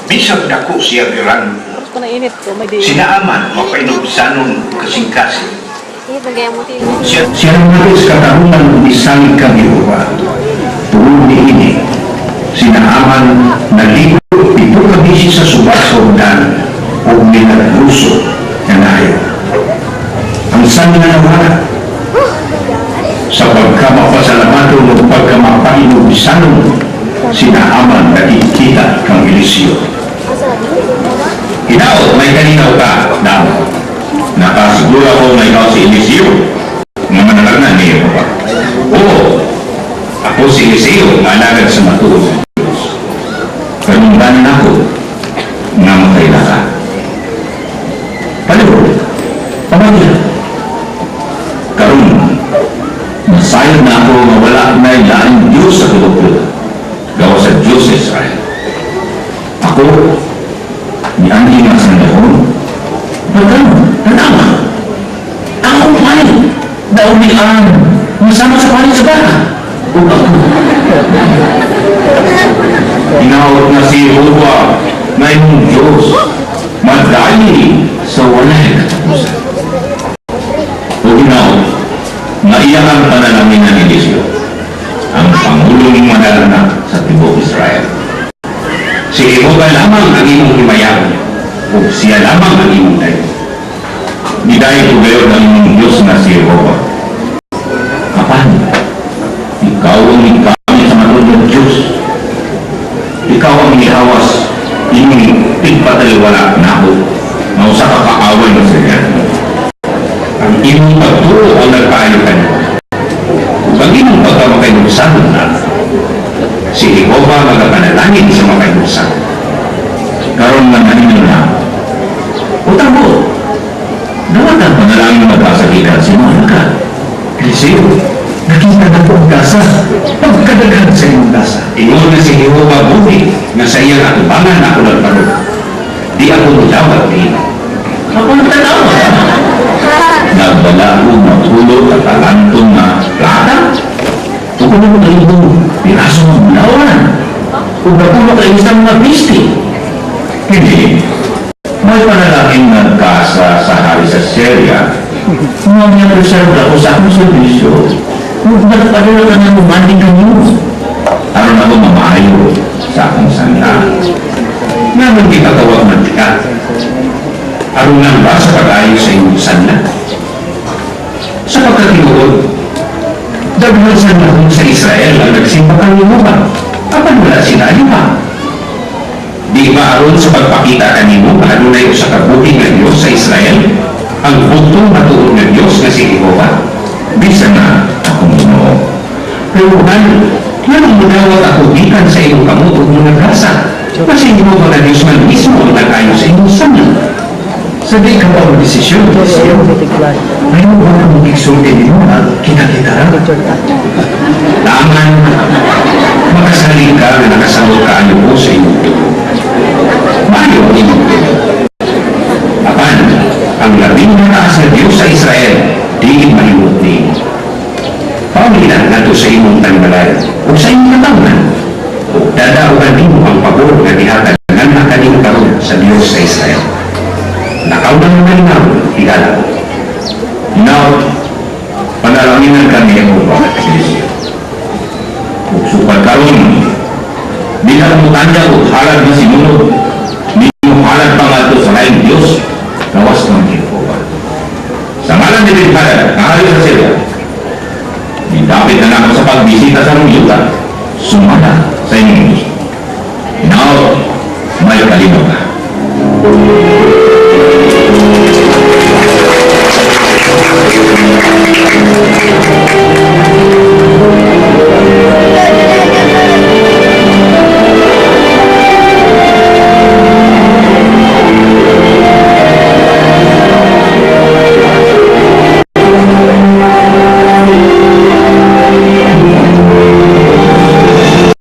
Bisag dako siya gran, Tapos ko nainit ko, may di. Si Naaman mapainubsanon kasing-kasing. Init na gaya mo tilo. Siya naman sa katarungan nisalig kang Jehova. Tungod niini, si Naaman naligo 7 ka beses sa suba sa Jordan ug milagroso nga naayo. Ang sanla nawala sa pagkamapasalamaton ug pagkamapahinubsanon, si Naaman nakikita kang Eliseo. Hinaot, may kalinaw ka, Naaman. Nakasiguro ako na ikaw si Eliseo, nga manalangnan ni Jehova. Oo, ako si Eliseo, nga alagad sa matuod nga Diyos. Panumdanon ako nga makaila ka. Palihog, pamanya. Karon, nasayod na ako nga wala na laing Diyos sa tibuok Juda, gawas sa Diyos sa Israel. Ako, nianhi nga sanlahon, Pagkaron, tanawa, ang akong panit, naulian, masama sa panit sa baka. Ug ako. Hinaot nga si Jehova nga imong Diyos, madayi sa walay katapusan. O hinaot nga iya kang panalangin ni Eliseo, ang pangulong manalangin sa tibuok Israel. Si Jehova lamang ang imong himayaon, ug siya lamang ang imong dayon. Gidayon ko gayon ang imong Diyos nga si Jehova. Apan, ikaw ang ikamit sa matuod nga Diyos. Ikaw ang nihawas, imong tigpataliwala nako, nga usa ka kaaway ng Syriano. Ang imong pagtuo ang nagpaayo kanimo. Ug ang imong pagkamakainugsanon na si Jehova magapanalangin sa makainugsan. Karon nga naninyo na, utang mo, dawat ang panalangin magkasagitan sa imong alagad. Eliseo, nakita na ko ang gasa, pagkadaghan sa imong gasa. Ingon na si Jehova buhi nga sa iyang atubangan ako nagbarog. Di ako mudawat niimo. Ako ang tanawa. Nagdala ko 8 ka talento nga plata. Ug 6,000 piraso ng bulawan. Ug napulo ka isang mga bisti. Hindi. May panalangin nagkasa sa hari sa Syria. Nga niya reserve ako sa akong serbisyo. Ug nagpadala ka na mumanding kanyo. Aron ako mamaayo sa akong sanla. Nganong gipatawag man ka? Aron lang ba sa pag-ayo sa imong sanla? Sa pagkatinuod, daghan sa nahon sa Israel ang nagsimba kang Jehova, apan wala sila pa. Di ba aron sa pagpakita kanimo nga adunay usa ka buhi nga Dios sa Israel, ang bugtong matuod nga Dios nga si Jehova? Bisan na akong Ginoo. Pero ngano, nganong mudawat ako gikan sa imong kamot ug mga gasa? Kasi Jehova nga Dios man mismo ang nag-ayo sa imong sanla. Sa di ka pa desisyon, Eliseo. May mo ba kang igsulti nimo nga kita-kita ra? Naaman, makasalig ka nga nakasabot kaayo ko sa imong tuo. Maayo ang imong tuo. Apan, ang labing mataas na Diyos sa Israel, di malimot nimo. Pauli na ngadto sa imong tanimalay ug sa imong katawhan. Ug dadaugan nimo ang pabor nga gihatag nganha kanimo karon sa Dios sa Israel. Lakaw na mo kalinaw, higala. Now, panalanginan kami Jehova, Eliseo. Ug sukad karon, di na motanyag og halad nga sinunod, ni halad pa ngadto sa laing Dios, gawas kang Jehova. Sa ngalan ni Ben-Hadad, nga hari sa Syria, nidapit na nako sa pagbisita sa imong yuta, sumala sa inyong gusto. Now, may kalinaw ka.